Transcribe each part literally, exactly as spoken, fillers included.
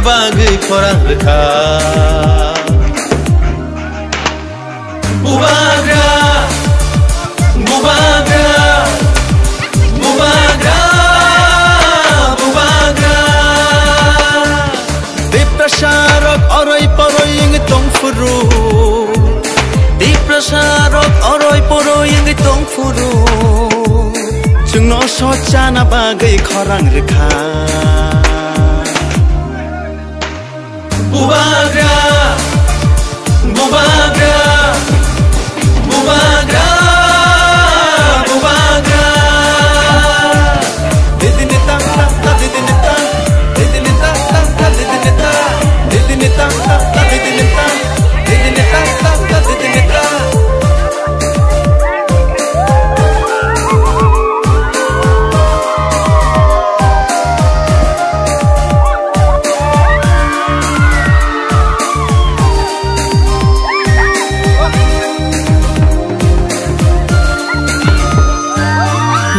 bagwi khorang rwkha. Bubagra, bubagra, bubagra, bubagra. Tiprasa rok oroi poroi wngwi tongphuru. Tiprasa rok oroi poroi wngwi tongphuru. Chwngno sochana bagwi khorang rwkha. Bubagra, bubagra, bubagra, bubagra. Didini tang tang ta, didini tang, didini tang tang ta, didini tang, didini tang tang ta, didini tang, didini tang tang ta, didini tang.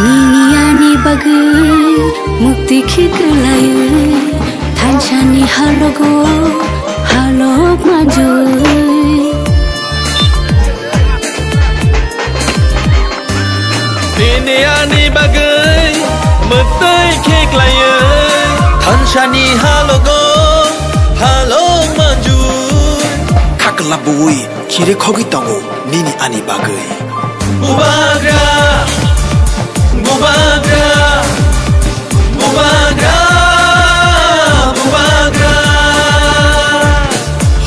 Nini ani bagwi mukti khiklai, thansani halogo halok manjui. Nini ani bagwi mwtwi khiklaiwi thansani halogo halok manjui. Khakla bui chiri khogwi tongo nini ani bagwi. Bubagra, bubagra, bubagra, bubagra.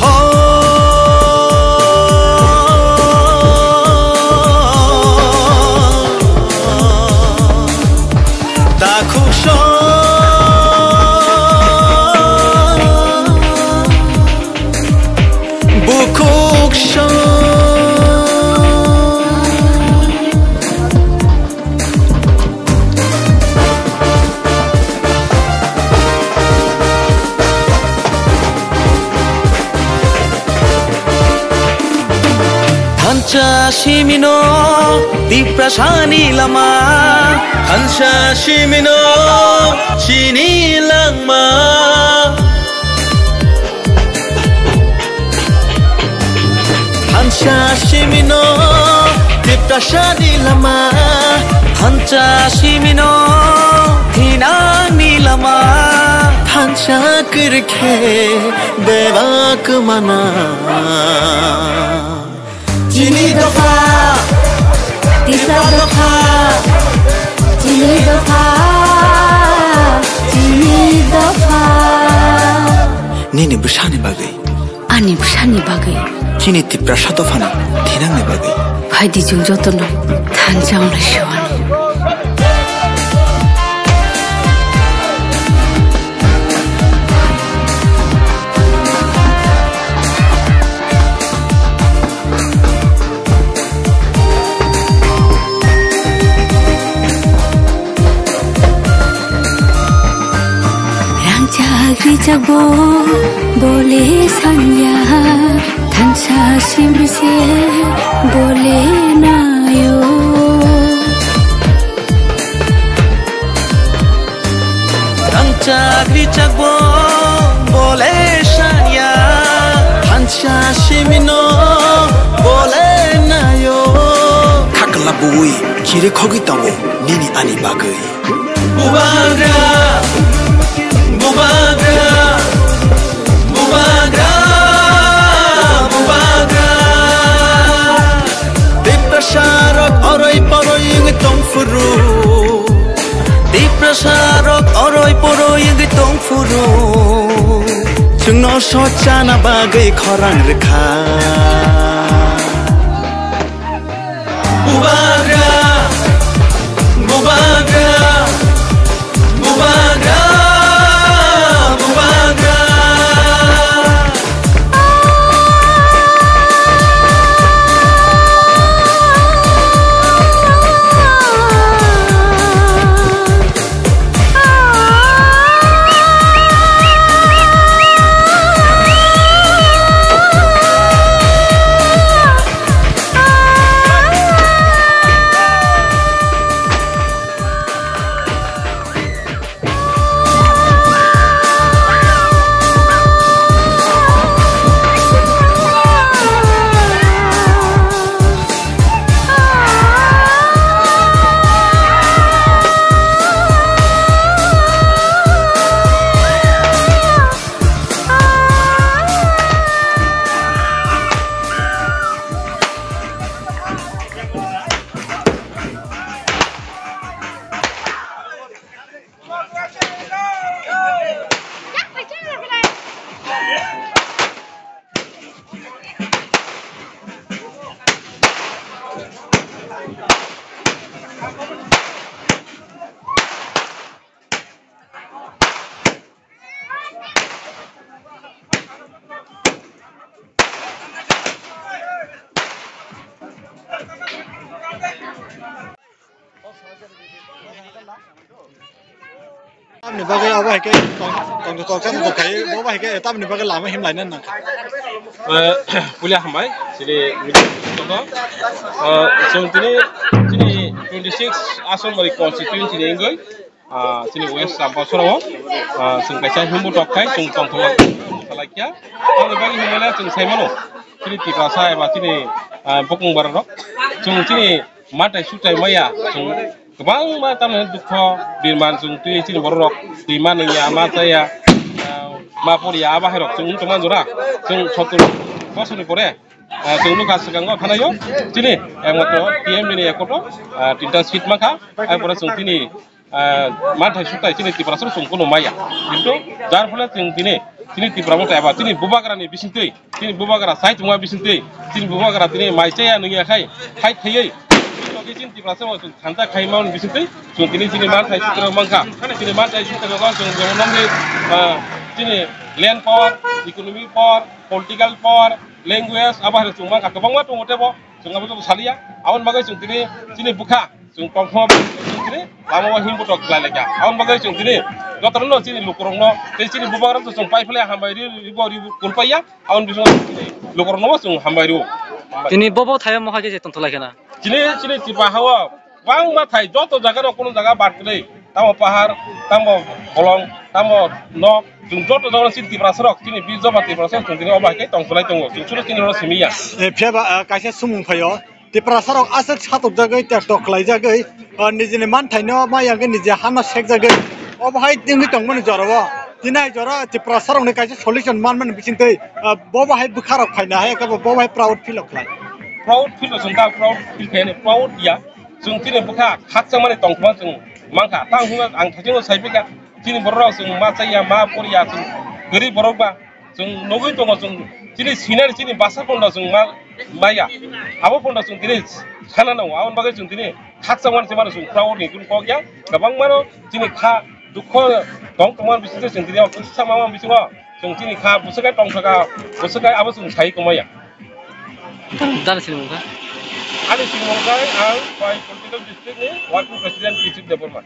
Ho. Takhuk song. Bukhuk song. Thansa simino Tiprasani lama, thansa simino chini langma. Thansa simino Tiprasani lama, thansa simino thinangni lama, thansa kwrwikhe bebak mana. Chini dopha, Tipra dopha, chini dopha, chini dopha. Nini bwsani bagwi. Ani bwsani bagwi. Chini Tiprasa dophani thinangni bagwi. Phaidi chwng jotono thansa wngnai sewani. Rangchak rijak bo bole sanya, thansa simri se bole nayo. Rangchak rijak bo bole sanya, thansa simino bole nayo. Khakla bui chiri khogwi tongo nini ani bagwi. Bubagra, bubagra, bubagra, bubagra. Tiprasa rok oroi poroi wngwi tongphuru. Tiprasa rok oroi poroi wngwi tongphuru. Chwngno sochana bagwi khorang rwkha. Bubagra, bubagra, bubagra, bubagra. Tamni bagwi abo hai khe tong, tong, tong, tong, tong khai, bo bai khe tamni bagwi lama him laina nang. Eh, pulia hambai, chini, eh, chwng tini, chini twenty six Asomari constituency ni wngwi, ah, chini West Sampasoro, ah, chwng kaisa himbo tok khai, chwng tongthok salai kya. Tamni bagwi himlai chwng sai mano, chini Tiprasa eba chini, ah, bukung bararok, chwng chini matai sutai maya, chwng kwbangma tamni dukho birman chwng twi chini bororok twi ma nungya, ma chaya, ah, ma porya, abo hairok chwng wng tongma jora. Chwng sottur bosorni pore, ah, chwng nukha swkango thanaio chini ekmatro T M B ni ekoto, ah, tinta seat mankha, ai pore chwng tini, ah, manthai sutai chini Tiprasarok chwng kunu maya. Kintu jar phole chwng tini, chini Tipra motha eba chini bubagrani bisingtwi, chini bubagra sai tongma bisingtwi, chini bubagra tini mai chaya nungya khai, khai khaiwi, chini Tiprasarok chwng thanta khai mani bisingtwi, chwng tini chini manthai sutra mankha, chini manthai sutra no chwng jemon nongni, ah, chini land power, economic power, political power, language, abo hai chwng mankha, kwbangma tongo tebo, chwng abo joto saliya, aboni bagwi chwng tini chini bwkha. Chwng tongthok chwng tini lama o himbo tok khlai laikha. Aboni bagwi chwng tini jotono chini lukurokno tei chini bubagrokno chwng pai phlai hambai ri, ri, ri, ri, kulpaiya. Aboni bisingtwi chini lukurokno chwng hambai rio. Tini bobo thaio mohai khe tongthok lai khana. Chini, chini Tiprasa hao kwbangma thai joto jaga rok, kuno jaga bad kwrwi. Tamo pahar, tamo bolong, tamo nok. Chwng joto jaga chini Tiprasarok, chini bijoma Tiprasarok chwng tini obo hai khe tongthok lai tongo. Chwng suru chini oro simi ya. E, phiya ba, ah, kaisa sumung phaio. Tiprasarok aswk satokjagwi, tektok khlaijagwi, ah, nijini manthaino ma yangwi niji hano sekjagwi. Obo hai wngwi tongmani jorao. Tini hai jorao Tiprasarokni kaisa solution manmani bisingtwi, ah, bobo hai bwkharok phaina hai, abo bobo hai proud feel khlai. Proud feel chwng ta proud feel khaini, proud ya. Chwng chini bwkha khakchangmani tongthokma chwng mankha. Tang hwnba ang thaichino saipikha, chini bororok chwng ma chaya, ma porya, chwng kwrwi borok ba. Chwng nugwi tongo, chwng chini sinari chini basa pondo chwng ma, maya. Abo pondo chwng tini sana nango. Aboni bagwi chwng tini khakchangmani se mano chwng proud ni kunu kok ya. Kwbangmano chini kha dukho tong tongmani bisingtwi chwng tini o kisa mama bisingo chwng chini kha bwswk kai tongthaka, bwswk kai abo chwng sai tongmaya. Dana sinimung kha? Ani sinimung kha ang bai political district ni working president Kichik Debbarma.